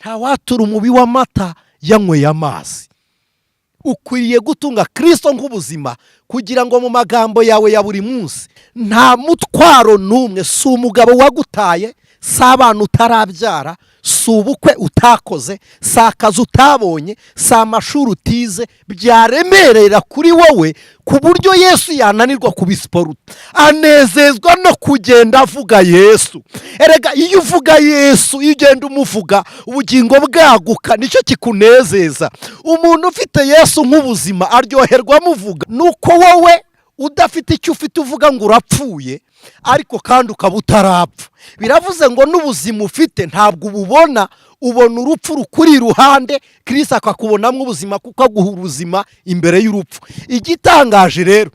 Ntawatura umubi w'amata yanyweye amazi. Ukwiriye gutunga Kirisito nk'ubuzima kugira ngo mu magambo yawe ya buri munsi nta mutwaro n'umwe. Si umugabo wagutaye, si abana utarabyara, si ubukwe utakoze, si akazi utabonye, si amashuri utize, byaremerera kuri wowe ku buryo Yesu yananirwa kubisiporuta. Anezezwa no kugenda avuga Yesu. Erega iyo uvuga Yesu, iyo ugenda umuvuga, ubugingo bwaguka, nicyo kikunezeza. Umuntu ufite Yesu nk'ubuzima aryoherwa amuvuga. Nuko wowe udafite icyo ufite uvuga ngo urapfuye, ariko kandi ukaba utarapfa. Biravuze ngo n'ubuzima ufite ntabwo ububona, ubona urupfu rukuri iruhande, Kirisito akakubonamo ubuzima kuko aguha ubuzima imbere y'urupfu. Igitangaje rero,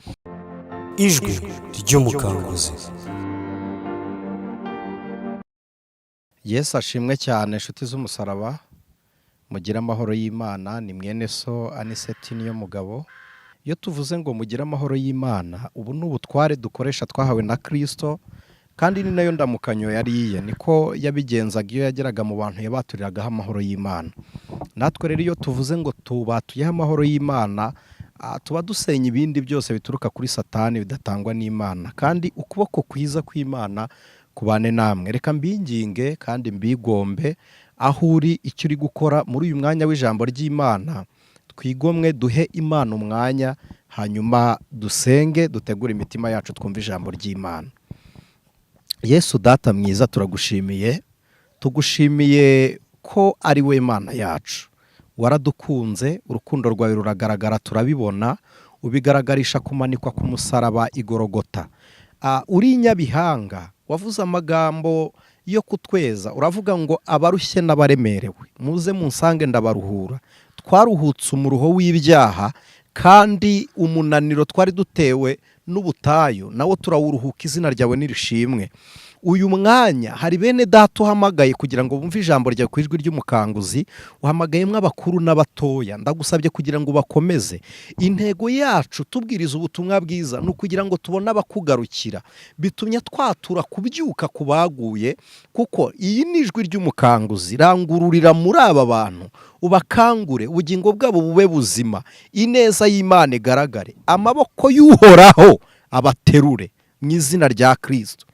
Ijwi ry'Umukanguzi. Yesu ashimwe cyane. Inshuti z'umusaraba, mugire amahoro y'Imana. Ni mwene so Aniseti niyo mugabo. Iyo tuvuze ngo mugire amahoro y'Imana, ubu ni ubutware dukoresha twahawe na Kirisito, kandi ni nayo ndamukanyo yari iye. Niko yabigenzaga iyo yageraga mu bantu, yabaturiragaho amahoro y'Imana. Natwe rero iyo tuvuze ngo tubatuyeho amahoro y'Imana, tuba dusenya ibindi byose bituruka kuri Satani bidatangwa n'Imana. Kandi ukuboko kwiza kw'Imana kubane namwe. Reka mbinginge kandi mbigombe, aho uri, icyo uri gukora muri uyu mwanya w'ijambo ry'Imana, twigomwe duhe Imana umwanya, hanyuma dusenge, dutegure imitima yacu, twumve ijambo ry'Imana. Yesu Data mwiza, turagushimiye, tugushimiye ko ari we Mana yacu. Waradukunze, urukundo rwawe ruragaragara, turabibona, ubigaragarisha kumanikwa ku musaraba igorogota. Uri Nyabihanga, wavuze amagambo yo kutweza, uravuga ngo: "Abarushye n'abaremerewe, muze munsange ndabaruhura." Twaruhutse umuruho w'ibyaha, kandi umunaniro twari dutewe n'ubutayu nawo turawuruhuka. Izina ryawe nirishimwe. Uyu mwanya hari bene Data uhamagaye kugira ngo bumve ijambo ryawe ku Ijwi ry'Umukanguzi, uhamagayemo abakuru n'abatoya. Ndagusabye kugira ngo bakomeze. Intego yacu tubwiriza ubutumwa bwiza ni ukugira ngo tubone abakugarukira. Bitumye twatura kubyuka ku baguye, kuko iyi ni Ijwi ry'Umukanguzi. Rangururira muri aba bantu, ubakangure, ubugingo bwabo bube buzima, ineza y'Imana igaragare, amaboko y'Uhoraho abaterure mu izina rya Kirisito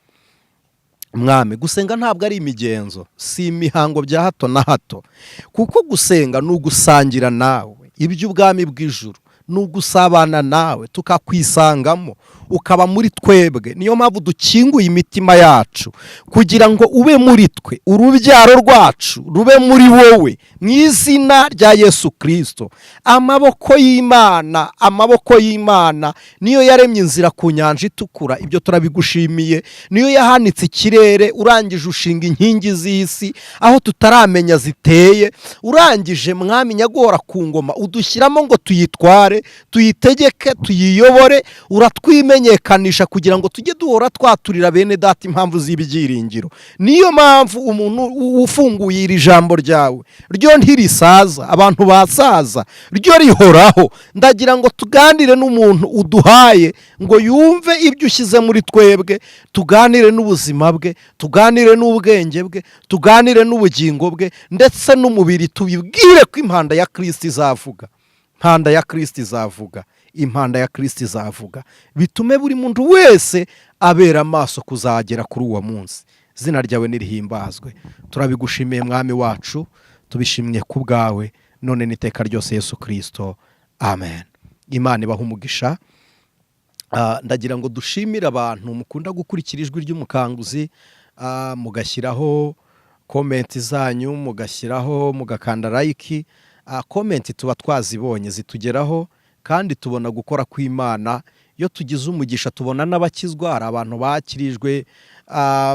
Mwami. Gusenga ntabwo ari imigenzo, si imihango bya hato na hato, kuko gusenga ni ugusangira nawe iby'ubwami bw'ijuru, ni ugusabana nawe tukakwisangamo, ukaba muri twebwe. Niyo mpamvu dukinguye imitima yacu kugira ngo ube muri twe, urubyaro rwacu rube muri wowe, mu izina rya Yesu Kirisito. Amaboko y'Imana, amaboko y'Imana niyo yaremye inzira ku Nyanja Itukura, ibyo turabigushimiye. Niyo yahanitse ikirere, urangije ushinga inkingi z'isi aho tutaramenya ziteye. Urangije, Mwami Nyaguhora ku ngoma, udushyiramo ngo tuyitware, tuyitegeke, tuyiyobore. Uratwimenyekanisha kugira ngo tujye duhora twaturira bene Data impamvu z'ibyiringiro. Niyo mpamvu umuntu ufunguye iri jambo ryawe, ryo ntirisaza, abantu basaza, ryo rihoraho. Ndagira ngo tuganire n'umuntu uduhaye ngo yumve ibyo ushyize muri twebwe, tuganire n'ubuzima bwe, tuganire n'ubwenge bwe, tuganire n'ubugingo bwe ndetse n'umubiri, tubibwire ko impanda ya Kirisito izavuga, impanda ya Kirisito izavuga, impanda ya Kirisito izavuga, bitume buri muntu wese abera amaso kuzagera kuri uwo munsi. Izina ryawe nirihimbazwe. Turabigushimiye, Mwami wacu, tubishimye ku bwawe none n'iteka ryose, Yesu Kirisito, amen. Imana ibaha umugisha. Ndagira ngo dushimire abantu mukunda gukurikira Ijwi ry'Umukanguzi, mugashyiraho comment zanyu, mugashyiraho, mugakanda like. Comment tuba twazibonye, zitugeraho, kandi tubona gukora kw'Imana. Iyo tugize umugisha tubona n'abakizwa. Hari abantu bakirijwe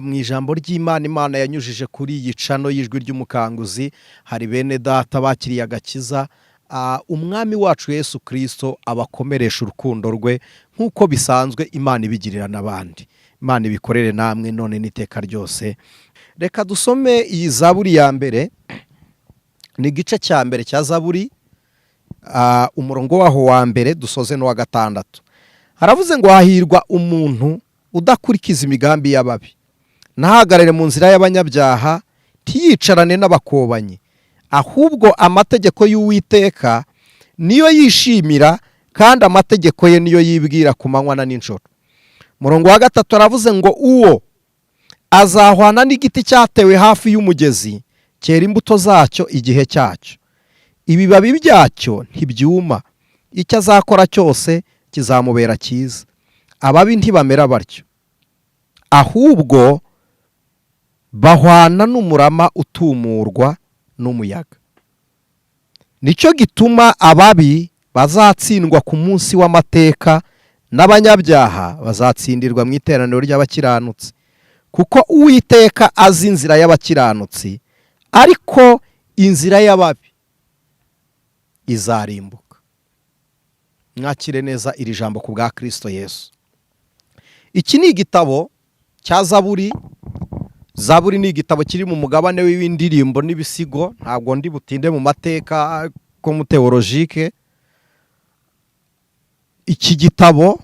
mu ijambo ry'Imana Imana yanyujije kuri iyi channel y'Ijwi ry'Umukanguzi. Hari bene Data bakiriye agakiza. Umwami wacu Yesu Kirisito abakomeresha urukundo rwe nk'uko bisanzwe Imana ibigirira n'abandi. Imana ibikorere namwe none n'iteka ryose. Reka dusome iyi Zaburi ya mbere, ni igice cya mbere cya Zaburi, umurongo waho wa mbere dusoze n'uwa gatandatu. Haravuze ngo: "Hahirwa umuntu udakurikiza imigambi y'ababi, ntahagarare mu nzira y'abanyabyaha, ntiyicarane n'abakobanyi." Ahubwo amategeko y'Uwiteka niyo yishimira, kandi amategeko ye niyo yibwira ku manywa na nijoro. Murongo wa 3 aravuze ngo: "Uwo azahwana n'igiti cyatewe hafi y'umugezi, cyera imbuto zacyo igihe cyacyo, ibibabi byacyo ntibyuma, icyo azakora cyose kizamubera cyiza. Ababi ntibamera batyo, ahubwo bahwana n'umurama utumurwa n'umuyaga. Nicyo gituma ababi bazatsindwa ku munsi w'amateka, n'abanyabyaha bazatsindirwa mu iteraniro ry'abakiranutsi. Kuko Uwiteka azi inzira y'abakiranutsi, ariko inzira y'ababi izarimbuka." Mwakire neza iri jambo ku bwa Kirisito Yesu. Iki ni igitabo cya Zaburi. Zaburi ni igitabo kiri mu mugabane w'indirimbo n'ibisigo. Ntabwo ndi butinde mu mateka comme théologique. Iki gitabo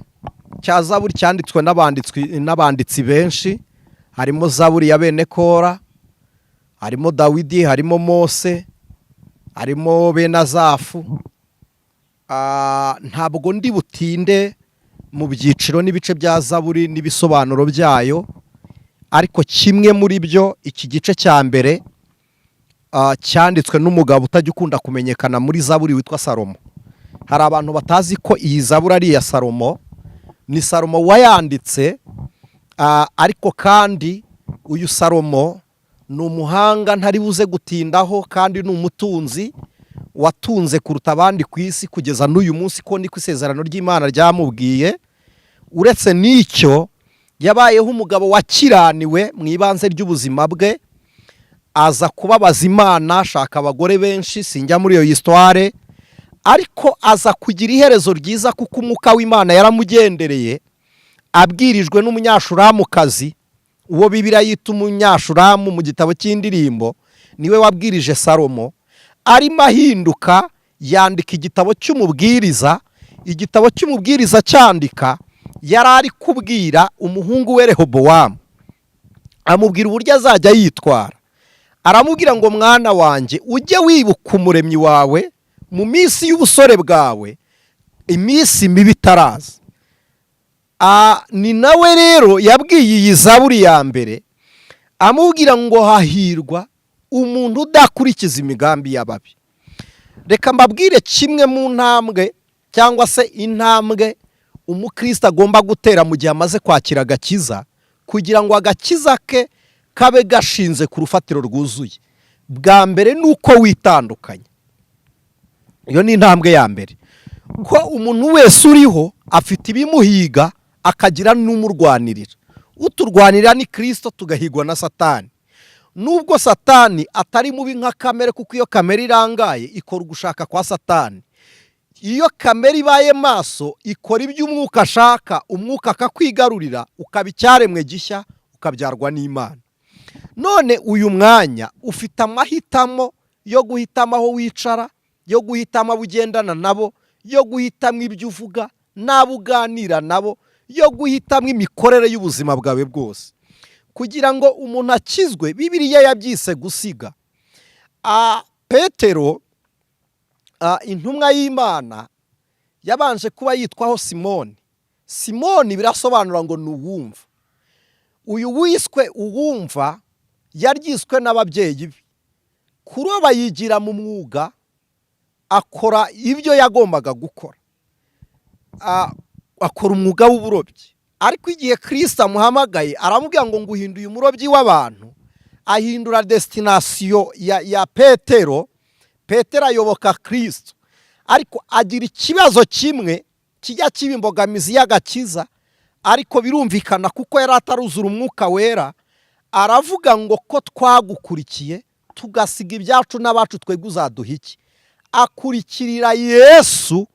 cya Zaburi cyanditswe n'abanditsi benshi, harimo Zaburi ya bene Kora, harimo Dawidi, harimo Mose, harimo bene Azafu. Ntabwo ndi butinde mu byiciro n'ibice bya Zaburi n'ibisobanuro byayo, ariko kimwe muri byo, iki gice cya mbere, cyanditswe n'umugabo utajya ukunda kumenyekana muri Zaburi witwa Salomo. Hari abantu batazi ko iyi Zaburi ari iya Salomo. Ni Salomo wayanditse, ariko kandi uyu Salomo ni umuhanga ntari buze gutindaho, kandi ni umutunzi watunze kuruta abandi ku isi kugeza n'uyu munsi, ko niko isezerano ry'Imana ryamubwiye. Uretse n'icyo, yabayeho umugabo wakiraniwe mu ibanze ry'ubuzima bwe, aza kubabaza Imana, ashaka abagore benshi, sinjya muri iyo histoire, ariko aza kugira iherezo ryiza kuko umwuka w'Imana yaramugendereye abwirijwe n'umunyashuramukazi, uwo Bibiliya yita umunyashuramu mu gitabo cy'Indirimbo. Niwe wabwirije Salomo, arimo ahinduka, yandika igitabo cy'Umubwiriza. Igitabo cy'Umubwiriza cyandika yari ari kubwira umuhungu we Rehobowamu, amubwira uburyo azajya yitwara. Aramubwira ngo: "Mwana wanjye, ujye wibuka Umuremyi wawe mu minsi y'ubusore bwawe, iminsi mibi itaraza." Ni nawe rero yabwiye iyi Zaburi ya mbere, amubwira ngo: "Hahirwa umuntu udakurikiza imigambi y'ababi." Reka mbabwire kimwe mu ntambwe, cyangwa se intambwe umukristo agomba gutera mu gihe amaze kwakira agakiza, kugira ngo agakiza ke kabe gashinze ku rufatiro rwuzuye. Bwa mbere ni uko witandukanya. Iyo ni intambwe ya mbere, ko umuntu wese uriho afite ibimuhiga, akagira n'umurwanirira. Uturwanirira ni Kirisito, tugahigwa na Satani. Nubwo Satani atari mubi nka kamere, kuko iyo kamere irangaye ikora ugushaka kwa Satani. Iyo kamere ibaye maso ikora ibyo umwuka ashaka, umwuka akakwigarurira, ukaba icyaremwe gishya, ukabyarwa n'Imana. None uyu mwanya ufite amahitamo yo guhitamo aho wicara, yo guhitamo abo ugendana nabo, yo guhitamo ibyo uvuga n'abo uganira nabo, yo guhitamo imikorere y'ubuzima bwawe bwose. Kugira ngo umuntu akizwe, Bibiliya yabyise gusiga. Petero, intumwa y'Imana, yabanje kuba yitwaho Simoni. Simoni birasobanura ngo ni uwumva. Uyu wiswe uwumva yaryiswe n'ababyeyi be. Kuroba yigira mu mwuga, akora ibyo yagombaga gukora, akora umwuga w'uburobyi. Ariko igihe Kirisita amuhamagaye, aramubwira ngo: "Nguhinduye umurobyi w'abantu." Ahindura destination ya Petero. Petero ayoboka Kirisito, ariko agira ikibazo kimwe kijya kiba imbogamizi y'agakiza, ariko birumvikana kuko yari ataruzura Umwuka Wera. Aravuga ngo: "Ko twagukurikiye tugasiga ibyacu n'abacu, twebwe uzaduha iki?" Akurikirira Yesu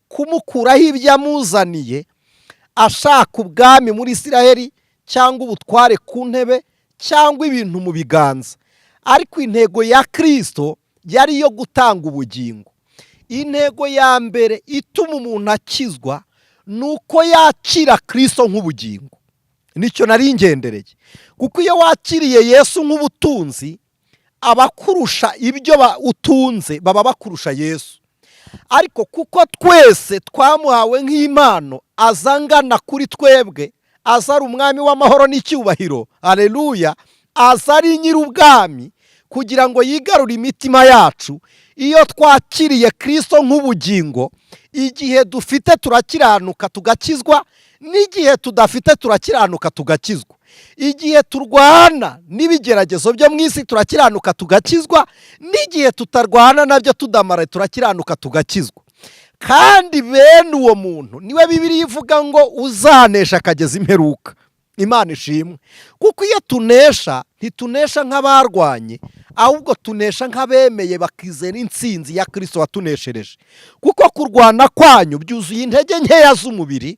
kumukuraho ibyo amuzaniye, ashaka ubwami muri Isiraheli cyangwa ubutware ku ntebe cyangwa ibintu mu biganza. Ariko intego ya Kirisito yari iyo gutanga ubugingo. Intego ya mbere ituma umuntu akizwa ni uko yakira Kirisito nk'ubugingo. Nicyo nari ngendereye, kuko iyo wakiriye Yesu nk'ubutunzi Abakurusha ibyo utunze baba bakurusha Yesu. Ariko kuko twese twamuhawe nk'impano, aza angana kuri twebwe, aza ari umwami w'amahoro n'icyubahiro, aleluya, aza ari nyir'ubwami kugira ngo yigarure imitima yacu. Iyo twakiriye Kirisito nk'ubugingo, igihe dufite turakiranuka tugakizwa, n'igihe tudafite turakiranuka tugakizwa. Igihe turwana n'ibigeragezo byo mu isi turakiranuka tugakizwa, n'igihe tutarwana nabyo tudamara turakiranuka tugakizwa. Kandi bene uwo muntu niwe Bibiliya ivuga ngo uzanesha akageza imperuka. Imana ishimwe, kuko iyo tunesha ntitunesha nk'abarwanye, ahubwo tunesha nk'abemeye bakizera intsinzi ya Kirisito watuneshereje. Kuko kurwana kwanyu byuzuye intege nkeya z'umubiri,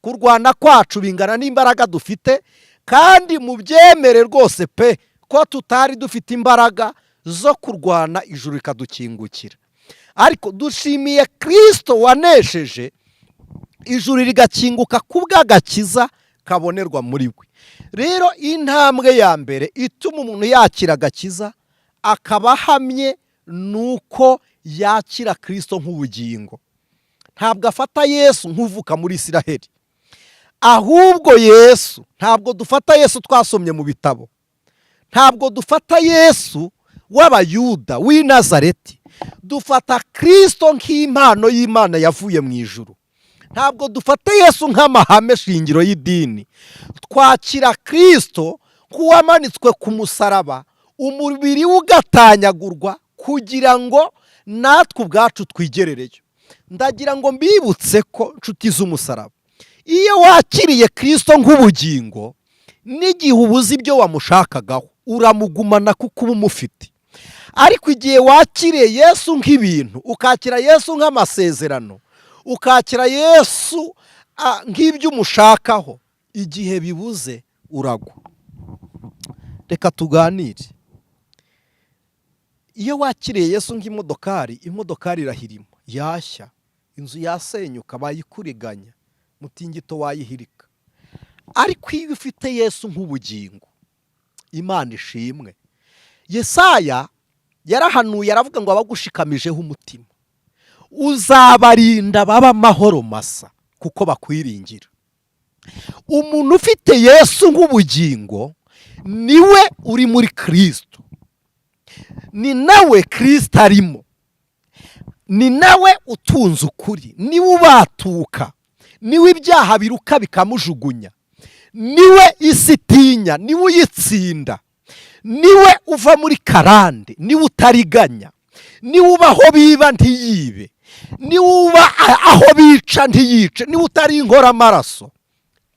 kurwana kwacu bingana n'imbaraga dufite. Kandi mubyemere rwose pe ko tutari dufite imbaraga zo kurwana ijuru rikadukingukira, ariko dushimiye Kirisito wanesheje ijuru rigakinguka ku bw'agakiza kabonerwa muri we. Rero intambwe ya mbere ituma umuntu yakira agakiza akaba ahamye ni uko yakira Kirisito nk'ubugingo. Ntabwo afata Yesu nk'uvuka muri Isiraheli, ahubwo Yesu, ntabwo dufata Yesu twasomye mu bitabo, ntabwo dufata Yesu w'Abayuda w'i Nazareti. Dufata Kirisito nk'impano y'Imana yavuye mu ijuru. Ntabwo dufata Yesu nk'amahame shingiro y'idini. Twakira Kirisito nk'uwamanitswe ku musaraba, umubiri we ugatanyagurwa kugira ngo natwe ubwacu twigerereyo. Ndagira ngo mbibutse ko, nshuti z'umusaraba, iyo wakiriye Kirisito nk'ubugingo, n'igihe ubuze ibyo wamushakagaho uramugumana kuko uba umufite. Ariko igihe wakiriye Yesu nk'ibintu, ukakira Yesu nk'amasezerano, ukakira Yesu nk'ibyo umushakaho, igihe bibuze uragwa. Reka tuganire. Iyo wakiriye Yesu nk'imodokari, imodokari irahirima, yashya, inzu yasenyuka, bayikuriganya, mutingito wayihirika. Ariko iyo ufite Yesu nk'ubugingo, Imana ishimwe, Yesaya yarahanuye aravuga ngo abagushikamijeho umutima uzabarinda baba amahoro masa kuko bakwiringira. Umuntu ufite Yesu nk'ubugingo niwe uri muri Kirisito, ni nawe Kirisito arimo, ni nawe utunze ukuri, niwe ubatuka, niwe ibyaha biruka bikamujugunya, niwe isi itinya, niwe uyitsinda, niwe uva muri karande, niwe utariganya, niwe uba aho biba ntiyibe, niwe uba aho bica ntiyice, niwe utari inkoramaraso,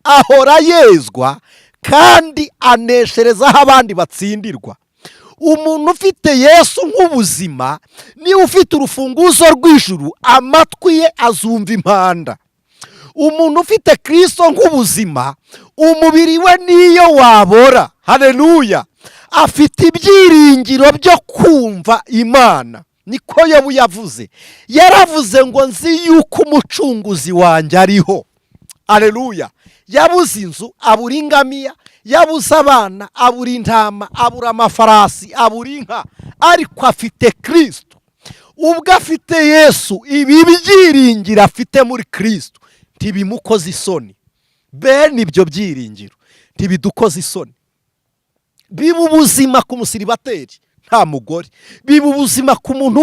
ahora yezwa kandi aneshereza aho abandi batsindirwa. Umuntu ufite Yesu nk'ubuzima niba ufite urufunguzo rw'ijuru, amatwi ye azumva impanda. Umuntu ufite Kirisito nk'ubuzima, umubiri we niyo wabora, hareruya, afite ibyiringiro byo kumva Imana. Niko Yobu yavuze, yaravuze ngo nzi yuko umucunguzi wanjye ariho, areruya. Yabuze inzu, abura ingamiya, yabuze abana, abura intama, abura amafarasi, abura inka, ariko afite Kirisito. Ubwo afite Yesu, ibi byiringiro afite muri Kirisito ntibimukoze isoni. Bene ibyo byiringiro ntibidukoze isoni. Biba ubuzima ku musiribateri nta mugore, biba ubuzima ku muntu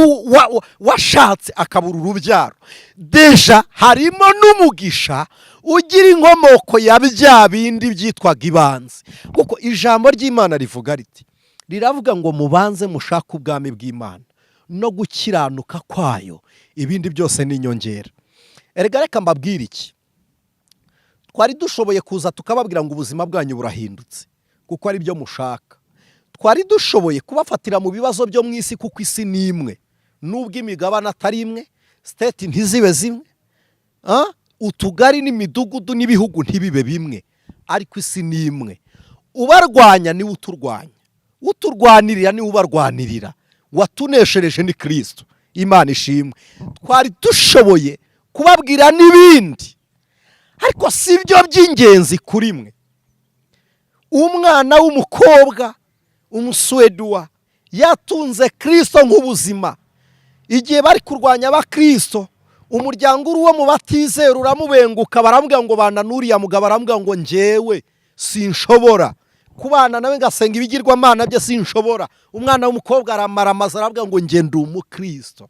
washatse akabura urubyaro. Déjà harimo n'umugisha ugira inkomoko ya bya bindi byitwaga ibanze, kuko ijambo ry'Imana rivuga riti, riravuga ngo mubanze mushake ubwami bw'Imana no gukiranuka kwayo, ibindi byose ni inyongera. Erega reka mbabwire iki: twari dushoboye kuza tukababwira ngo ubuzima bwanyu burahindutse kuko ari byo mushaka. Twari dushoboye kubafatira mu bibazo byo mu isi, kuko isi ni imwe, nubwo imigabane atari imwe, state ntizibe zimwe, utugari n'imidugudu n'ibihugu ntibibe bimwe, ariko isi ni imwe. Ubarwanya niwe uturwanya, uturwanirira niwe ubarwanirira, watuneshereje ni Kirisito. Imana ishimwe. Twari dushoboye kubabwira n'ibindi, ariko si byo by'ingenzi kuri mwe. Umwana w'umukobwa umusuweduwa Yatunze Kirisito nk'ubuzima. Igihe bari kurwanya abakirisito, umuryango uri uwo mu batizera uramubenguka, baramubwira ngo bana n'uriya mugabo. Aramubwira ngo njyewe sinshobora kubana nawe, ngasenga ibigirwamana bye, sinshobora. Umwana w'umukobwa aramaramaza, aravuga ngo njye ndi umukristo.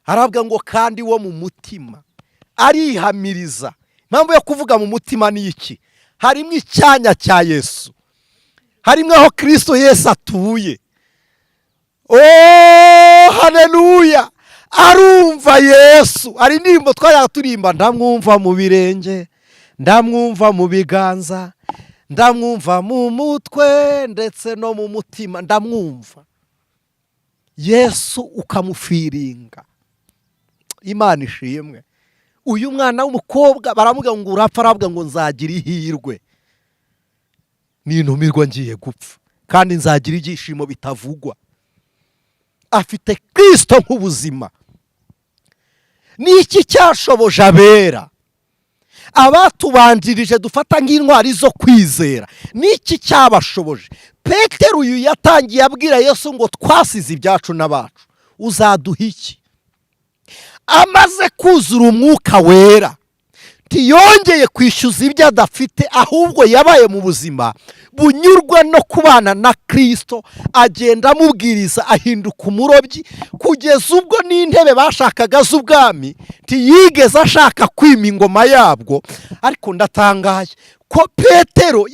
Aravuga ngo kandi wo mu mutima, arihamiriza. Impamvu yo kuvuga mu mutima ni iki? Harimo icyanya cya Yesu, harimo aho Kirisito Yesu atuye. Oh, haleluya! Arumva Yesu. Hari indirimbo twajyaga turimba: "Ndamwumva mu birenge, ndamwumva mu biganza, ndamwumva mu mutwe, ndetse no mu mutima ndamwumva." Yesu ukamufeelinga. Imana ishimwe. Uyu mwana w'umukobwa baramubwira ngo urapfa, aravuga ngo nzagira ihirwe nintumirwa ngiye gupfa, kandi nzagira ibyishimo bitavugwa. Afite Kirisito nk'ubuzima. Ni iki cyashoboje abera, abatubanjirije dufata nk'intwari zo kwizera? Ni iki cyabashoboje? Petero uyu yatangiye abwira Yesu ngo twasize ibyacu n'abacu, uzaduha iki? Amaze kuzura Umwuka Wera, ntiyongeye kwishyuza ibyo adafite, ahubwo yabaye mu buzima bunyurwa no kubana na Kirisito. Agenda amubwiriza, ahinduka umurobyi, kugeza ubwo n'intebe bashakaga z'ubwami ntiyigeze ashaka kwima ingoma yabwo. Ariko ndatangaye ko Petero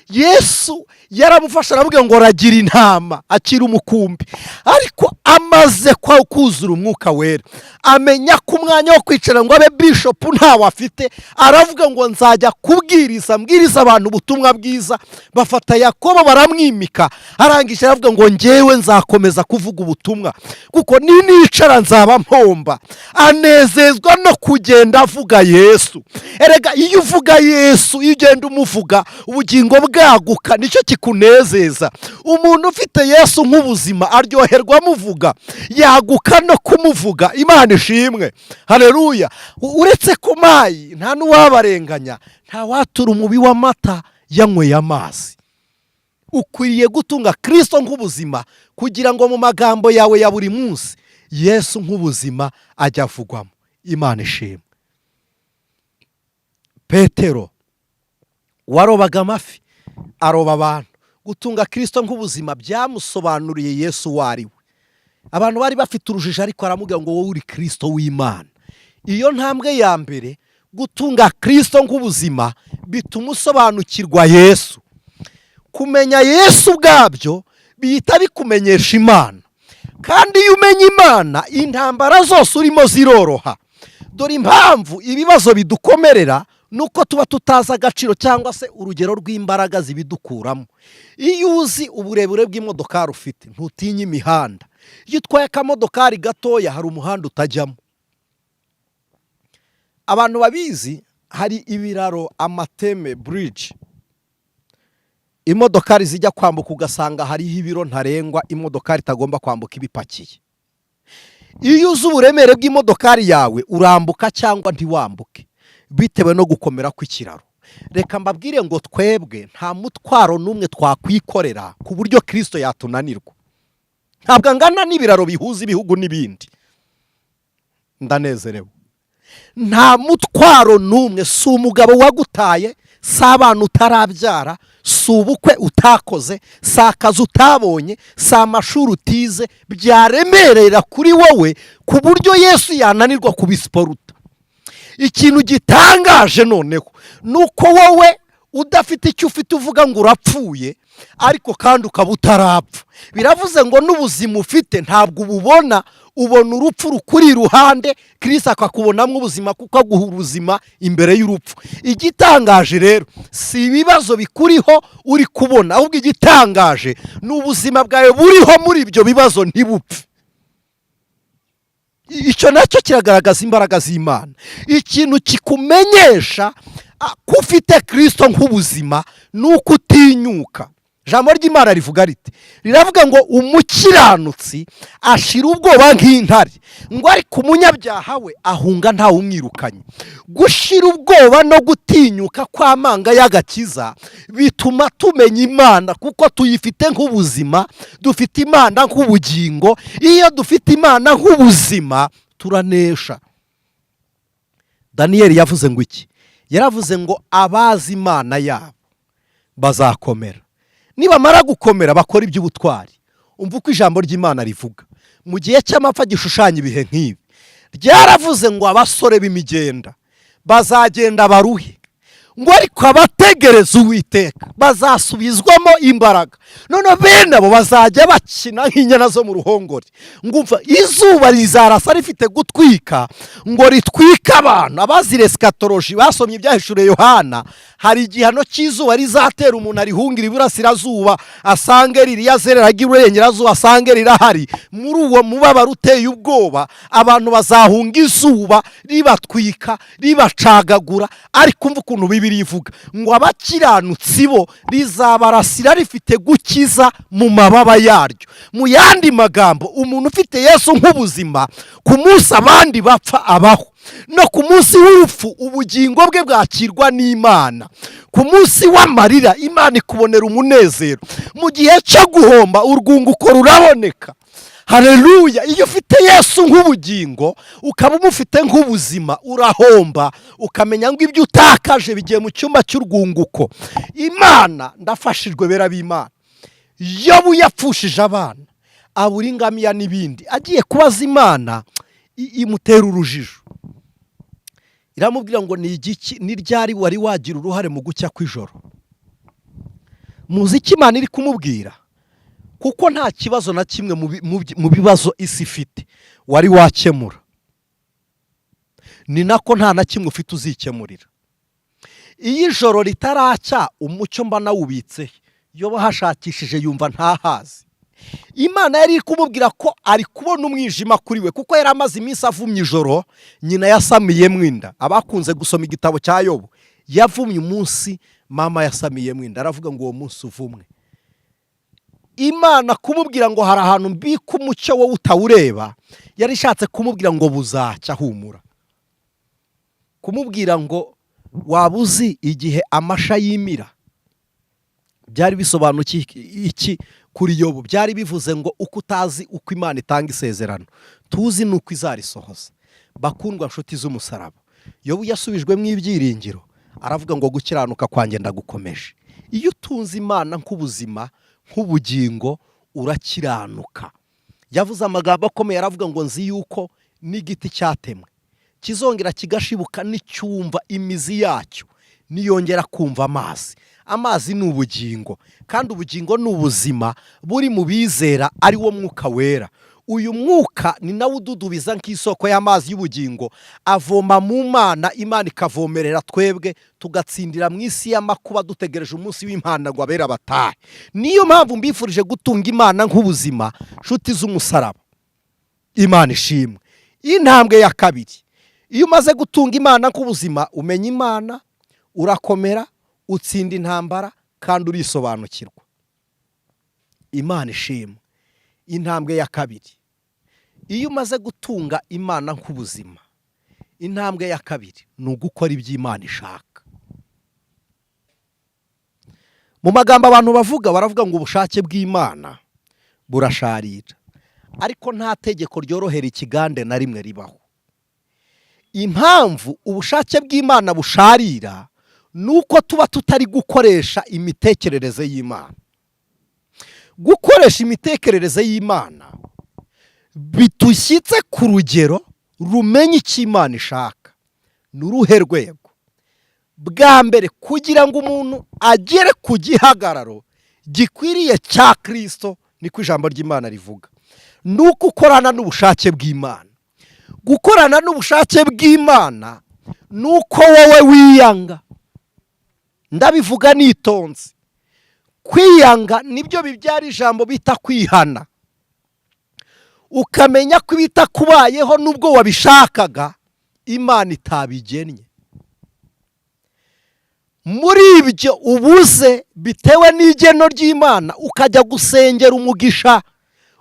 Yesu yaramufashe, aramubwira ngo ragira intama, akira umukumbi. Ariko amaze kuzura Umwuka Wera, amenya ko umwanya wo kwicara ngo abe bishopu ntawe afite. Aravuga ngo nzajya kubwiriza, mbwiriza abantu ubutumwa bwiza. Bafata Yakobo baramwimika. Arangije aravuga ngo ngewe nzakomeza kuvuga ubutumwa, kuko ninicara nzaba mpomba. Anezezwa no kugenda avuga Yesu. Erega iyo uvuga Yesu, iyo ugenda umuvuga, ubugingo bwaguka, nicyo kikunezeza. Umuntu ufite Yesu nk'ubuzima aryoherwa amuvuga, yaguka no kumuvuga. Imana ishimwe, hareruya. Uretse ko mayi nta n'uwabarenganya, nta watura umubi w'amata yanyweye amazi. Ukwiriye gutunga Kirisito nk'ubuzima kugira ngo mu magambo yawe ya buri munsi Yesu nk'ubuzima ajya avugwamo. Imana ishimwe. Petero warobaga amafi, aroba abantu, gutunga Kirisito nk'ubuzima byamusobanuriye Yesu uwo ari we. Abantu bari bafite urujijo, ariko aramubwira ngo wowe uri Kirisito w'Imana. Iyo ntambwe ya mbere, gutunga Kirisito nk'ubuzima, bituma usobanukirwa Yesu. Kumenya Yesu ubwabyo bihita bikumenyesha Imana, kandi iyo umenya Imana, intambara zose urimo ziroroha. Dore impamvu ibibazo bidukomerera ni uko tuba tutazi agaciro cyangwa se urugero rw'imbaraga zibidukuramo. Iyo uzi uburebure bw'imodokari ufite, ntutinya imihanda. Iyo utwaye akamodokari gatoya, hari umuhanda utajyamo. Abantu babizi, hari ibiraro, amateme, bridge, imodokari zijya kwambuka, ugasanga hariho ibiro ntarengwa imodokari itagomba kwambuka ibipakiye. Iyo uzi uburemere bw'imodokari yawe, urambuka cyangwa ntiwambuke bitewe no gukomera kw'ikiraro. Reka mbabwire ngo twebwe nta mutwaro n'umwe twakwikorera ku buryo Kirisito yatunanirwa. Ntabwo angana n'ibiraro bihuza ibihugu n'ibindi. Ndanezerewe. Nta mutwaro n'umwe, si umugabo wagutaye, si abana utarabyara, si ubukwe utakoze, si akazi utabonye, si amashuri utize, byaremerera kuri wowe ku buryo Yesu yananirwa kubisupporta. Ikintu gitangaje noneho ni uko wowe udafite icyo ufite, uvuga ngo urapfuye, ariko kandi ukaba utarapfa. Biravuze ngo n'ubuzima ufite ntabwo ububona, ubona urupfu rukuri iruhande, Kirisi akakubonamo ubuzima, kuko aguha ubuzima imbere y'urupfu. Igitangaje rero si ibibazo bikuriho uri kubona, ahubwo igitangaje ni ubuzima bwawe buriho muri ibyo bibazo ntibupfe. Icyo nacyo kiragaragaza imbaraga z'Imana. Ikintu kikumenyesha ko ufite Kirisito nk'ubuzima ni uko utinyuka. Ijambo ry'Imana rivuga riti, riravuga ngo umukiranutsi ashira ubwoba nk'intare, ngo ariko umunyabyaha we ahunga ntawumwirukanye. Gushira ubwoba no gutinyuka kw'amanga y'agakiza bituma tumenya Imana, kuko tuyifite nk'ubuzima, dufite Imana nk'ubugingo. Iyo dufite Imana nk'ubuzima turanesha. Daniyeli yavuze ngo iki? Yaravuze ngo abazi Imana yabo bazakomera, nibamara gukomera bakora iby'ubutwari. Umva uko ijambo ry'Imana rivuga mu gihe cy'amapfa gishushanya ibihe nk'ibi. Ryaravuze ngo abasore b'imigenda bazagenda baruhe, ngo ariko abategereza Uwiteka bazasubizwamo imbaraga. Noneho bene abo bazajya bakina nk'inyana zo mu ruhongore. Ngo umva, izuba rizarasa rifite gutwika, ngo ritwike abantu. Abazi eschatologie basomye Ibyahishuriye Yohana, hari igihano cy'izuba rizatera umuntu arihungira iburasirazuba, asange ririya zerera, ajya iburengerazuba asange rirahari. Muri uwo mubabaro uteye ubwoba, abantu bazahunga izuba ribatwika, ribacagagura. Ariko umva ukuntu Bibiliya ivuga ngo abakiranutsi bo rizabarasira rifite gukiza mu mababa yaryo. Mu yandi magambo, umuntu ufite Yesu nk'ubuzima, ku munsi abandi bapfa abaho, no ku munsi w'urupfu ubugingo bwe bwakirwa n'Imana. Ku munsi w'amarira Imana ikubonera umunezero. Mu gihe cyo guhomba urwunguko ruraboneka. Hareruya! Iyo ufite Yesu nk'ubugingo, ukaba umufite nk'ubuzima, urahomba ukamenya ngo ibyo utakaje bigiye mu cyumba cy'urwunguko. Imana, ndafashijwe, bera b'Imana. Yobu yapfushije abana, abura ingamiya n'ibindi. Agiye kubaza Imana, imutera urujijo, iramubwira ngo ni igiki, ni ryari wari wagira uruhare mu gucya kw'ijoro? Muzi icyo Imana iri kumubwira? Kuko nta kibazo na kimwe mu bibazo isi ifite wari wakemura, ni nako nta na kimwe ufite uzikemurira. Iyo ijoro ritaracya, umucyo mba nawubitse. Iyo bahashakishije yumva ntahazi. Imana yari iri kumubwira ko ari kubona umwijima kuri we, kuko yari amaze iminsi avumye ijoro nyina yasamiyemo inda. Abakunze gusoma igitabo cya Yobu, yavumye umunsi mama yasamiyemo inda, aravuga ngo uwo munsi uvumwe. Imana kumubwira ngo hari ahantu mbika umucyo wowe utawureba, yari ishatse kumubwira ngo buzacya, humura. Kumubwira ngo waba uzi igihe amasha yimira, byari bisobanuye iki kuri Yobu? Byari bivuze ngo uko utazi uko Imana itanga isezerano, tuzi n'uko izarisohoza. Bakundwa, nshuti z'umusaraba, Yobu yasubijwemo ibyiringiro, aravuga ngo gukiranuka kwanjye ndagukomeje. Iyo utunze Imana nk'ubuzima, nk'ubugingo, urakiranuka. Yavuze amagambo akomeye, aravuga ngo nzi yuko n'igiti cyatemwe kizongera kigashibuka n'icyumva imizi yacyo, niyongera kumva amazi. Amazi ni ubugingo, kandi ubugingo ni ubuzima buri mu bizera, ari wo Mwuka Wera. Uyu mwuka ni nawe ududubiza nk'isoko y'amazi y'ubugingo, avoma mu Mana, Imana ikavomerera twebwe, tugatsindira mu isi y'amakuba, dutegereje umunsi w'impanda ngo abera batahe. Niyo mpamvu mbifurije gutunga Imana nk'ubuzima, nshuti z'umusaraba. Imana ishimwe. Intambwe ya kabiri, iyo umaze gutunga Imana nk'ubuzima, umenya Imana, urakomera, utsinda intambara kandi urisobanukirwa. Imana ishimwe. Intambwe ya kabiri, iyo umaze gutunga Imana nk'ubuzima, intambwe ya kabiri ni ugukora ibyo Imana ishaka. Mu magambo abantu bavuga, baravuga ngo ubushake bw'Imana burasharira, ariko nta tegeko ryorohera ikigande na rimwe ribaho. Impamvu ubushake bw'Imana busharira ni uko tuba tutari gukoresha imitekerereze y'Imana. Gukoresha imitekerereze y'Imana bitushyitse ku rugero rumenya icyo Imana ishaka. Ni uruhe rwego? Bwa mbere, kugira ngo umuntu agere ku gihagararo gikwiriye cya Kirisito, niko ijambo ry'Imana rivuga, ni uko ukorana n'ubushake bw'Imana. Gukorana n'ubushake bw'Imana ni uko wowe wiyanga. Ndabivuga nitonze. Kwiyanga nibyo bibyara ijambo bita kwihana, ukamenya ko ibitakubayeho nubwo wabishakaga Imana itabigennye. Muri ibyo ubuze bitewe n'igeno ry'Imana, ukajya gusengera umugisha,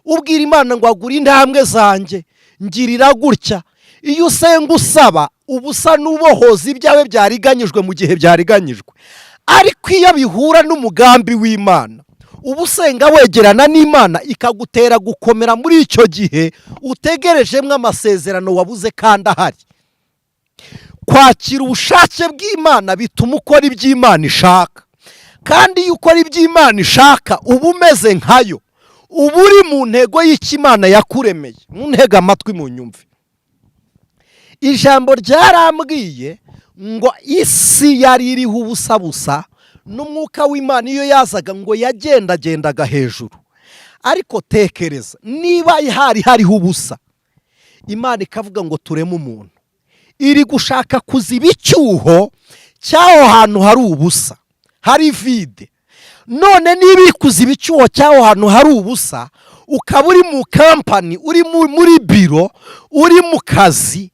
ubwira Imana ngo agure intambwe zanjye, ngirira gutya. Iyo usenga usaba, uba usa n'ubohoza ibyawe byariganyijwe mu gihe byariganyijwe. Ariko iyo bihura n'umugambi w'Imana, uba usenga wegerana n'Imana, ikagutera gukomera muri icyo gihe utegerejemo amasezerano wabuze kandi ahari. Kwakira ubushake bw'Imana bituma ukora iby'Imana ishaka, kandi iyo ukora iby'Imana ishaka uba umeze nkayo, uba uri mu ntego y'icyo Imana yakuremeye. Muntege amatwi mu nyumve. Ijambo ryarambwiye ngo isi yari iriho ubusa busa, n'umwuka w'Imana iyo yazaga ngo yagendagendaga hejuru. Ariko tekereza, niba hari hariho ubusa, Imana ikavuga ngo tureme umuntu, iri gushaka kuziba icyuho cy'aho hantu hari ubusa, hari vide. None niba iri kuziba icyuho cy'aho hantu hari ubusa, ukaba uri mu kampani, uri muri biro, uri mu kazi,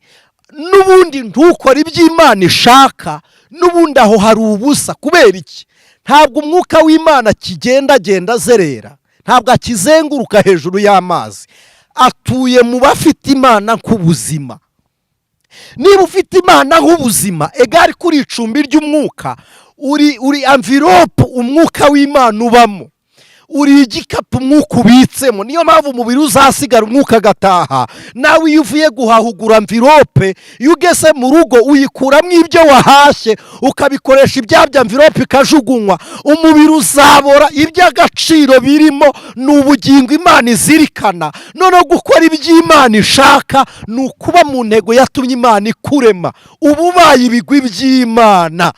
n'ubundi ntukore iby'Imana ishaka, n'ubundi aho hari ubusa. Kubera iki? Ntabwo umwuka w'Imana akigendagenda azerera, ntabwo akizenguruka hejuru y'amazi, atuye mu bafite Imana nk'ubuzima. Niba ufite Imana nk'ubuzima, egari kuri icumbi ry'umwuka, uri enveloppe umwuka w'Imana ubamo, uri igikapu umwuka ubitsemo. Niyo mpamvu umubiri uzasigara, umwuka agataha. Nawe iyo uvuye guhaha ugura enveloppe, iyo ugeze mu rugo uyikuramo ibyo wahashye ukabikoresha, ibyabya enveloppe ikajugunywa. Umubiri uzabora, iby'agaciro birimo ni ubugingo Imana izirikana. Noneho gukora iby'Imana ishaka ni ukuba mu ntego yatumye Imana ikurema, uba ubaye ibigwi by'Imana.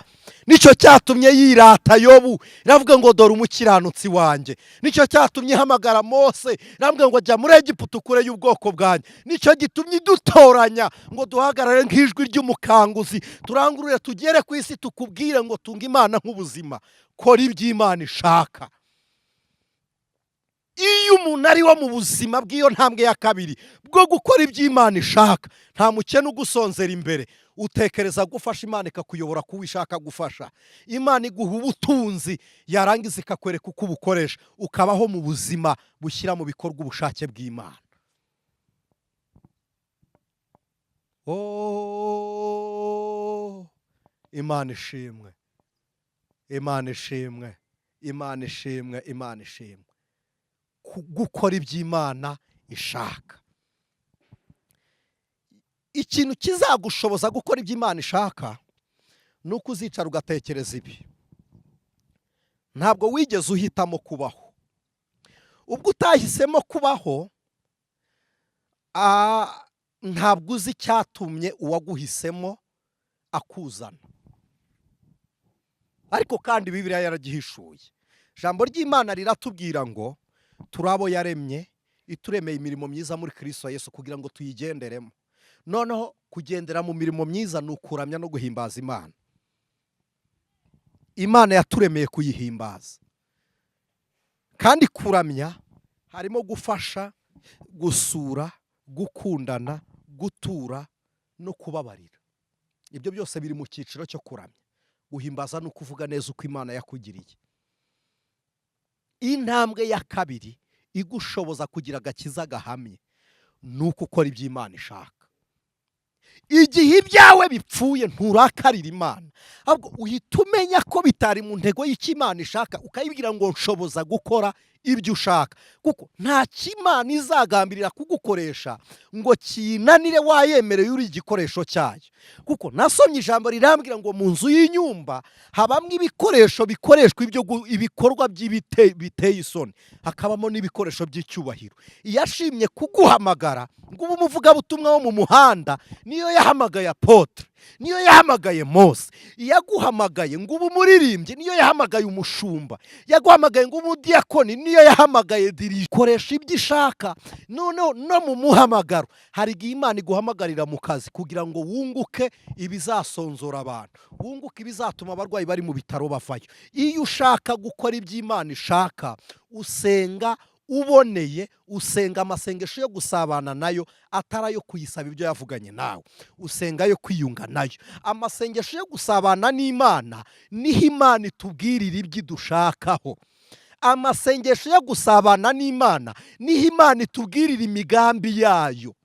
Nicyo cyatumye yirata Yobu, iravuga ngo dore umukiranutsi wanjye. Nicyo cyatumye ihamagara Mose, iravuga ngo jya muri Egiputa ukureyo ubwoko bwanjye. Nicyo gitumye idutoranya ngo duhagarare nk'ijwi ry'umukanguzi, turangurure tugere ku isi, tukubwire ngo tunga Imana nk'ubuzima, kora iby'Imana ishaka. Iyo umuntu ariwo mu buzima bw'iyo ntambwe ya kabiri bwo gukora iby'Imana ishaka, nta mukene ugusonzera imbere. Utekereza gufasha, Imana ikakuyobora kuwo ishaka gufasha. Imana iguha ubutunzi, yarangiza ikakwereka uko ubukoresha, ukabaho mu buzima bushyira mu bikorwa ubushake bw'Imana. Oh, Imana ishimwe, Imana ishimwe, Imana ishimwe, Imana ishimwe. Gukora iby'Imana ishaka, ikintu kizagushoboza gukora ibyo Imana ishaka ni uko uzicara ugatekereza ibi: ntabwo wigeze uhitamo kubaho. Ubwo utahisemo kubaho, ntabwo uzi icyatumye uwaguhisemo akuzana. Ariko kandi Bibiliya yaragihishuye. Ijambo ry'Imana riratubwira ngo turi abo yaremye, ituremeye imirimo myiza muri Kirisito Yesu kugira ngo tuyigenderemo. Noneho kugendera mu mirimo myiza ni ukuramya no guhimbaza Imana. Imana yaturemeye kuyihimbaza, kandi kuramya harimo gufasha, gusura, gukundana, gutura no kubabarira. Ibyo byose biri mu cyiciro cyo kuramya. Guhimbaza ni ukuvuga neza uko Imana yakugiriye. Intambwe ya kabiri igushoboza kugira agakiza gahamye ni uko ukora ibyo Imana ishaka. Igihe ibyawe bipfuye nturakarira Imana, ahubwo uhita umenya ko bitari mu ntego y'icyo Imana ishaka, ukayibwira ngo nshoboza gukora ibyo ushaka, kuko nta Imana izagambirira kugukoresha ngo kinanire wayemereye uri igikoresho cyayo. Kuko nasomye ijambo rirambwira ngo mu nzu y'inyumba habamo ibikoresho bikoreshwa ibikorwa biteye isoni, hakabamo n'ibikoresho by'icyubahiro. Iyashimye kuguhamagara ngo ube umuvugabutumwa wo mu muhanda niyo yahamagaye apôtre, niyo yahamagaye Mose. Iyaguhamagaye ngo ube umuririmbyi niyo yahamagaye umushumba. Yaguhamagaye ngo ube umudiyakoni niyo yahamagaye diri. Koresha ibyo ishaka. Noneho no mu muhamagaro, hari igihe Imana iguhamagarira mu kazi kugira ngo wunguke ibizasonzora abantu, wunguke ibizatuma abarwayi bari mu bitaro bavayo. Iyo ushaka gukora ibyo Imana ishaka, usenga Uboneye usenga amasengesho yo gusabana nayo, atari ayo kuyisaba ibyo yavuganye nawe. Usenga yo kwiyunga nayo. Amasengesho yo gusabana n'Imana niho Imana itubwirira ibyo idushakaho. Amasengesho yo gusabana n'Imana niho Imana itubwirira imigambi yayo.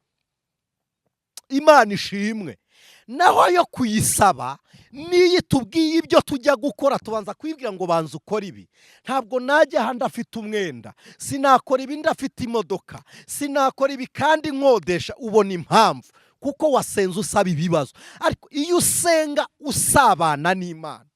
Imana ishimwe. Naho yo kuyisaba, niyo itubwiye ibyo tujya gukora, tubanza kwibwira ngo banza ukore ibi. Ntabwo najya ahandi afite umwenda, sinakora ibi ndafite imodoka, sinakora ibi kandi nkodesha. Ubona impamvu, kuko wasenze usaba ibibazo. Ariko iyo usenga usabana n'Imana,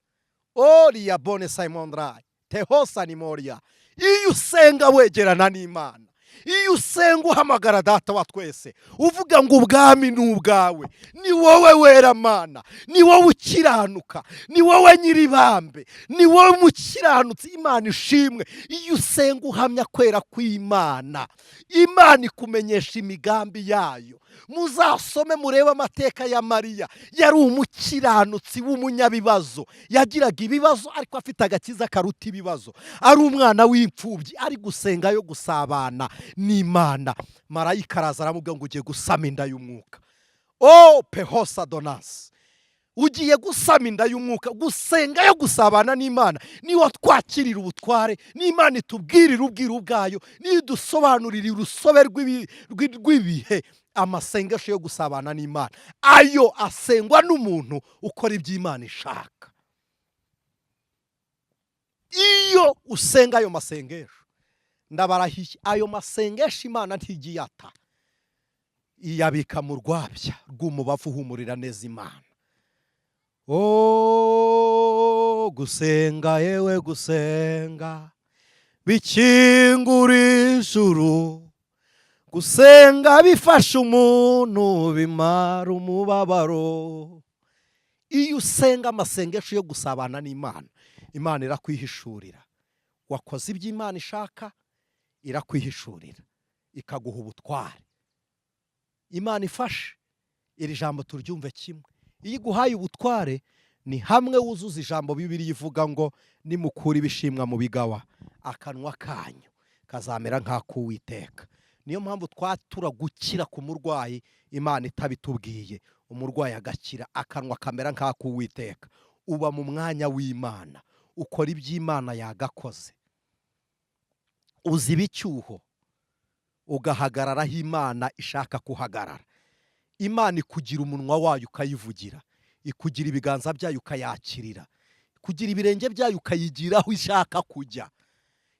oriya bone simon rayi tehosa ni moriya, iyo usenga wegerana n'Imana, iyo usenga uhamagara Data wa twese, uvuga ngo ubwami ni ubwawe, ni wowe wera Mana, ni wowe ukiranuka, ni wowe nyiribambe, ni wowe mukiranutsi. Imana ishimwe. Iyo usenga uhamya kwera kw'Imana, Imana ikumenyesha imigambi yayo. Muzasome murebe amateka ya Mariya. Yari umukiranutsi w'umunyabibazo, yagiraga ibibazo ariko afite agakiza karuta ibibazo. Ari umwana w'imfubyi, ari gusenga yo gusabana n'Imana, marayika araza aramubwira ngo ugiye gusama inda y'umwuka. O pehosa donasi, ugiye gusama inda y'umwuka. Gusenga yo gusabana n'Imana niwo twakirira ubutware, n'Imana itubwirira ubwiru bwayo, niyo idusobanurira urusobe rw'ibihe. Amasengesho yo gusabana n'Imana, ayo asengwa n'umuntu ukora ibyo Imana ishaka. Iyo usenga ayo masengesho, ndabarahiye, ayo masengesho Imana ntigiye ata, iyabika mu rwabya rw'umubavu uhumurira neza Imana. O gusenga, yewe gusenga bikingura ijuru, gusenga bifasha umuntu, bimara umubabaro. Iyo usenga amasengesho yo gusabana n'Imana, Imana irakwihishurira. Wakoze ibyo Imana ishaka, irakwihishurira, ikaguha ubutware. Imana ifashe iri jambo turyumve kimwe. Iyo iguhaye ubutware, ni hamwe wuzuza ijambo Bibiliya ivuga ngo nimukura ibishimwa mu bigawa, akanwa kanyu kazamera nk'ak'Uwiteka. Niyo mpamvu twatura gukira ku murwayi Imana itabitubwiye, umurwayi agakira, akanwa kamera nk'ak'Uwiteka. Uba mu mwanya w'Imana, ukora iby'Imana yagakoze, uziba icyuho, ugahagarara aho Imana ishaka kuhagarara. Imana ikugira umunwa wayo ukayivugira, ikugira ibiganza byayo ukayakirira, kugira ibirenge byayo ukayigira aho ishaka kujya.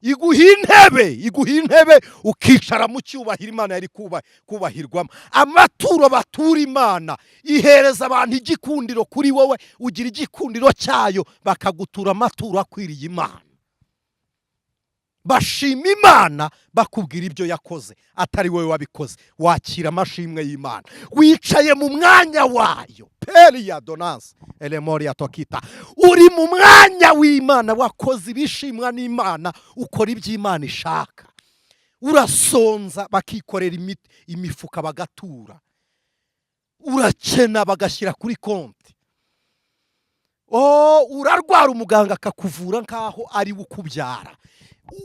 Iguha intebe, iguha intebe ukicara mu cyubahiro Imana yari kubahirwamo. Amaturo batura Imana, ihereza abantu igikundiro kuri wowe, ugira igikundiro cyayo, bakagutura amaturo akwiriye Imana. Bashima Imana bakubwira ibyo yakoze, atari wowe wabikoze. Wakira amashimwe y'Imana, wicaye mu mwanya wayo. Periya donanse elemoriya tokita, uri mu mwanya w'Imana, wakoze ibishimwa n'Imana, ukora ibyo Imana ishaka. Urasonza bakikorera imifuka bagatura, urakena bagashyira kuri konti. Oh, urarwara umuganga akakuvura nk'aho ari we ukubyara.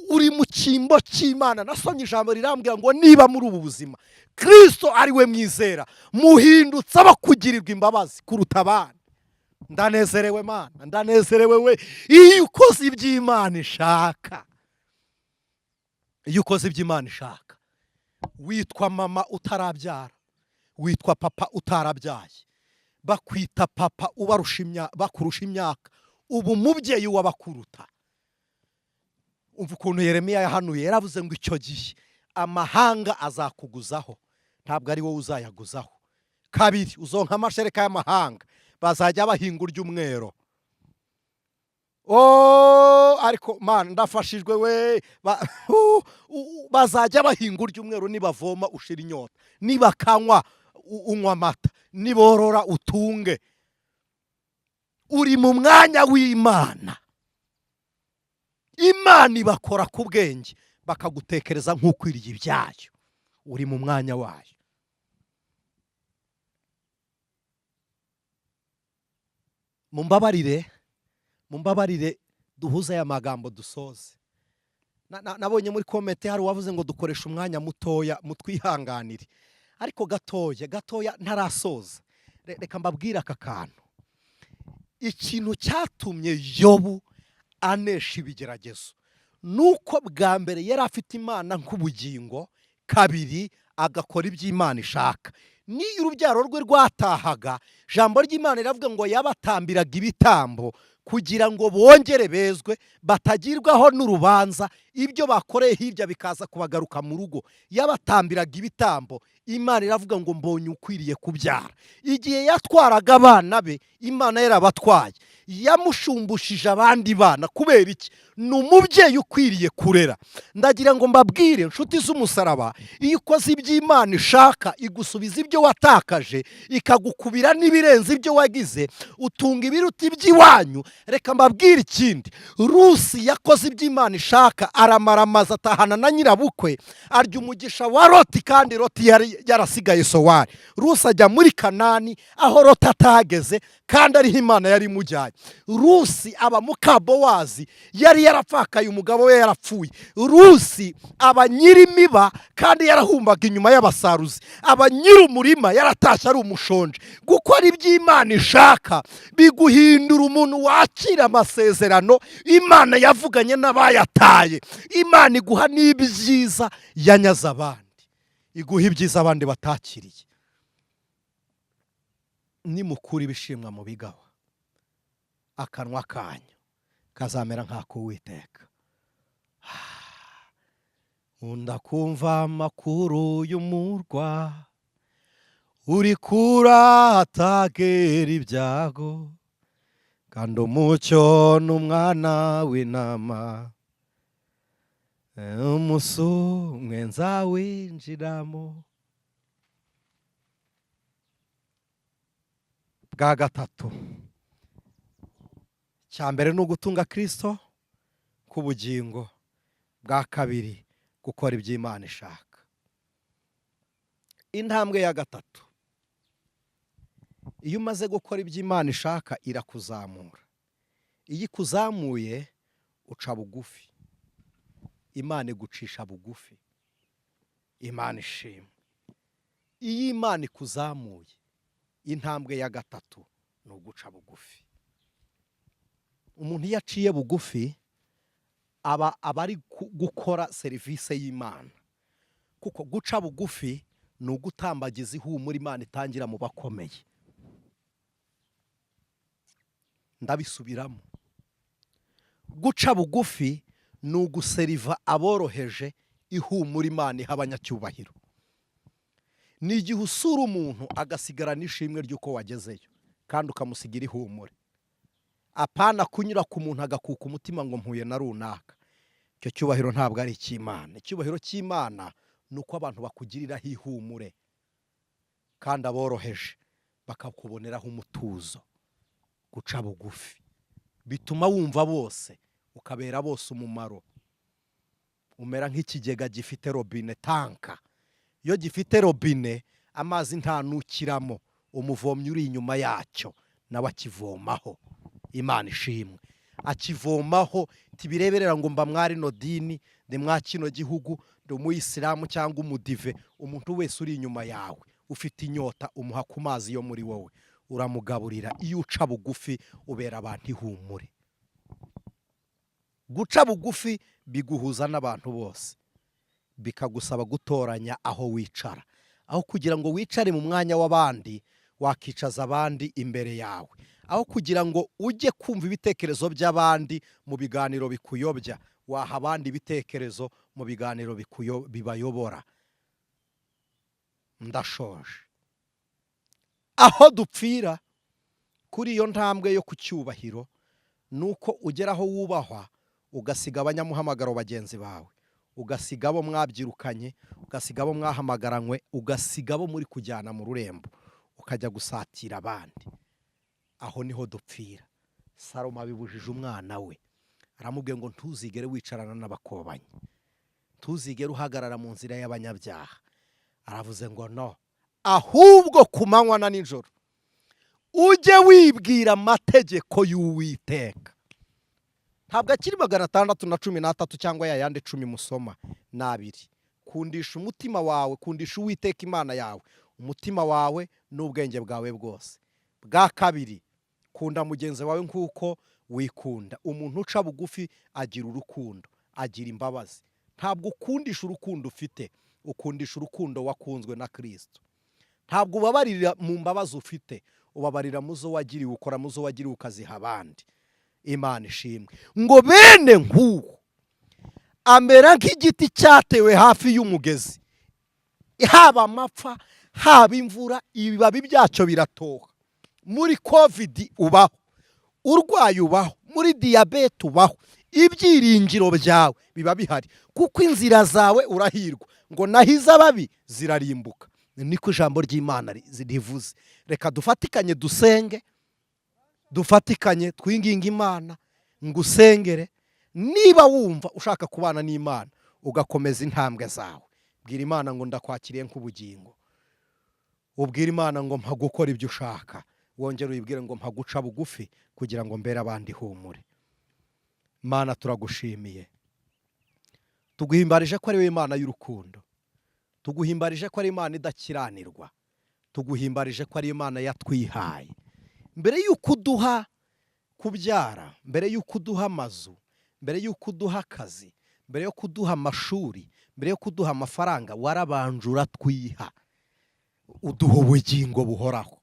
Uri mu cyimbo cy'Imana. Nasomye ijambo rirambwira ngo niba muri ubu buzima Kirisito ari we mwizera, muhindutse abo kugirirwa imbabazi kuruta abandi. Ndanezerewe Mana, ndanezerewe we. Iyo ukoze iby'Imana ishaka, iyo ukoze iby'Imana ishaka, witwa mama utarabyara, witwa papa utarabyaye, bakwita papa ubarusha bakurusha imyaka, uba umubyeyi w'abakuruta. Umva ukuntu Yeremiya yahanuye, yaravuze ngo icyo gihe amahanga azakuguzaho, ntabwo ari wowe uzayaguzaho. Kabiri, uzonka amashereka y'amahanga, bazajya bahinga urya umwero. Oh, ariko Mana ndafashijwe we. Bazajya bahinga urya umwero, nibavoma ushira inyota, nibakanywa unywa amata, niborora utunge. Uri mu mwanya w'Imana. Imana ibakora ku bwenge, bakagutekereza nk'ukwiriye ibyayo. Uri mu mwanya wayo. Mumbabarire, mumbabarire duhuze aya magambo dusoze. Nabonye muri comment hari uwavuze ngo dukoresha umwanya mutoya, mutwihanganire, ariko gatoya gatoya ntarasoza. Reka mbabwire aka kantu. Ikintu cyatumye Yobu anesha ibigeragezo nuko bwa mbere yari afite Imana nk'ubugingo, kabiri agakora ibyo Imana ishaka. N'iyo urubyaro rwe rwatahaga, ijambo ry'Imana riravuga ngo yabatambiraga ibitambo kugira ngo bongere bezwe, batagirwaho n'urubanza, ibyo bakoreye hirya bikaza kubagaruka mu rugo. Yabatambiraga ibitambo. Imana iravuga ngo mbonye ukwiriye kubyara. Igihe yatwaraga abana be, Imana yarabatwaye, yamushumbushije abandi bana. Kubera iki? Ni umubyeyi ukwiriye kurera. Ndagira ngo mbabwire, inshuti z'umusaraba, iyo ukoze ibyo Imana ishaka, igusubiza ibyo watakaje, ikagukubira n'ibirenze ibyo wagize, utunga ibiruta iby'iwanyu. Reka mbabwire ikindi. Rusi yakoze ibyo Imana ishaka, aramaramaza, atahana na nyirabukwe, arya umugisha wa Loti, kandi Loti yari yarasigaye Sowari. Rusi ajya muri Kanani aho Loti atahageze, kandi ariho Imana yari imujyanye. Rusi aba muka Bowazi, yari yarapfakaye, umugabo we yarapfuye. Rusi aba nyir'imiba kandi yarahumbaga inyuma y'abasaruzi, aba nyir'umurima, yaratashye ari umushonje. Gukora ibyo Imana ishaka biguhindura umuntu wakira amasezerano Imana yavuganye n'abayataye. Imana iguha n'ibyiza yanyaze abandi, iguha ibyiza abandi batakiriye. Nimukura ibishimwa mu bigawa, akanwa kanyu kazamera nk'ak'Uwiteka. Nkunda kumva amakuru y'umurwa uri kuratagera ibyago, kandi umucyo n'umwana w'intama, umunsi umwe nzawinjiramo. Bwa gatatu, cya mbere ni ugutunga Kirisito k'ubugingo, bwa kabiri gukora ibyo Imana ishaka. Intambwe ya gatatu, iyo umaze gukora ibyo Imana ishaka, irakuzamura. Iyo ikuzamuye uca bugufi, Imana igucisha bugufi. Imana ishima iyo Imana ikuzamuye. Intambwe ya gatatu ni uguca bugufi. Umuntu iyo aciye bugufi aba ari gukora serivisi y'Imana, kuko guca bugufi ni ugutambagiza ihumura Imana itangira mu bakomeye. Ndabisubiramo: guca bugufi ni uguseriva aboroheje ihumura Imana iha abanyacyubahiro. Ni igihe usura umuntu agasigarana ishimwe ry'uko wagezeyo, kandi ukamusigira ihumure. Apana kunyura ku muntu agakuka umutima ngo mpuye na runaka. Icyo cyubahiro ntabwo ari icy'Imana. Icyubahiro cy'Imana ni uko abantu bakugiriraho ihumure, kandi aboroheje bakakuboneraho umutuzo. Guca bugufi bituma wumva bose, ukabera bose umumaro. Umera nk'ikigega gifite robine, tanka. Iyo gifite robine, amazi ntanukiramo, umuvomyi uri inyuma yacyo nawe akivomaho. Imana ishimwe, akivomaho. Tibireberera ngo mba mwari no dini, ndi mwa kino gihugu, ndi umuyisilamu cyangwa umudive. Umuntu wese uri inyuma yawe ufite inyota, umuha ku mazi yo muri wowe, uramugaburira. Iyo uca bugufi ubera abantu ihumure. Guca bugufi biguhuza n'abantu bose, bikagusaba gutoranya aho wicara. Aho kugira ngo wicare mu mwanya w'abandi, wakicaza abandi imbere yawe. Aho kugira ngo ujye kumva ibitekerezo by'abandi mu biganiro bikuyobya, waha abandi ibitekerezo mu biganiro bibayobora. Ndashoje. Aho dupfira kuri iyo ntambwe yo ku cyubahiro ni uko ugera aho wubahwa, ugasiga abanyamuhamagaro bagenzi bawe, ugasiga abo mwabyirukanye, ugasiga abo mwahamagaranywe, ugasiga abo muri kujyana mu rurembo, ukajya gusatira abandi. Aho niho dupfira. Salomo abibujije umwana we, aramubwiye ngo ntuzigere wicarana n'abakobanyi, ntuzigere uhagarara mu nzira y'abanyabyaha. Aravuze ngo no, ahubwo ku manywa na nijoro ujye wibwira amategeko y'Uwiteka. Ntabwo akiri 613 cyangwa ya yandi 10 musoma, ni abiri. Kundisha umutima wawe, kundisha Uwiteka Imana yawe umutima wawe n'ubwenge bwawe bwose. Bwa kabiri, kunda mugenzi wawe nk'uko wikunda. Umuntu uca bugufi agira urukundo, agira imbabazi. Ntabwo ukundisha urukundo ufite, ukundisha urukundo wakunzwe na Kirisito. Ntabwo ubabarira mu mbabazi ufite, ubabarira mu zo wagiriwe, ukora mu zo wagiriwe ukaziha abandi. Imana ishimwe. Ngo bene nk'uwo amera nk'igiti cyatewe hafi y'umugezi, haba amapfa, haba imvura, ibibabi byacyo biratoha. Muri COVID ubaho, urwaye ubaho, muri diyabete ubaho, ibyiringiro byawe biba bihari, kuko inzira zawe urahirwa. Ngo naho iz'ababi zirarimbuka, niko ijambo ry'Imana rivuze. Reka dufatikanye dusenge, dufatikanye twinginga Imana ngo usengere. Niba wumva ushaka kubana n'Imana ugakomeza intambwe zawe, bwira Imana ngo ndakwakiriye nk'ubugingo. Ubwira Imana ngo mpa gukora ibyo ushaka. Wongere uyibwire ngo mpa guca bugufi kugira ngo mbere abandi humure. Mana, turagushimiye, tuguhimbarije ko ari we Imana y'urukundo, tuguhimbarije ko ari Imana idakiranirwa, tuguhimbarije ko ari Imana yatwihaye mbere y'uko uduha kubyara, mbere y'uko uduha amazu, mbere y'uko uduha akazi, mbere yo kuduha amashuri, mbere yo kuduha amafaranga. Warabanje uratwiha, uduha ubugingo buhoraho.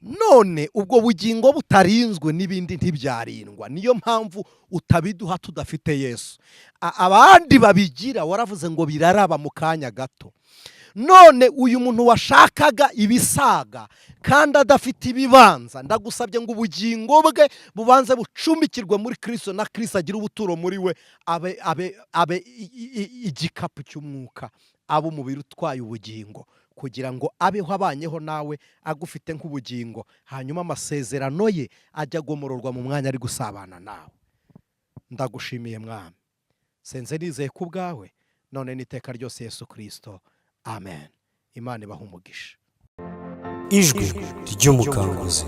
None ubwo bugingo butarinzwe, n'ibindi ntibyarindwa. Niyo mpamvu utabiduha tudafite Yesu. Abandi babigira, waravuze ngo biraraba mu kanya gato. None uyu muntu washakaga ibisaga kandi adafite ibibanza, ndagusabye ngo ubugingo bwe bubanze bucumbikirwe muri Kirisito, na Kirisito agire ubuturo muri we, abe igikapu cy'umwuka, abe umubiri utwaye ubugingo, kugira ngo abeho abanyeho nawe agufite nk'ubugingo. Hanyuma amasezerano ye ajya agomororwa mu mwanya ari gusabana nawe. Ndagushimiye Mwami, senze nizeye ku bwawe, none n'iteka ryose, Yesu Kirisito, amen. Imana ibaha umugisha. Ijwi ry'Umukanguzi.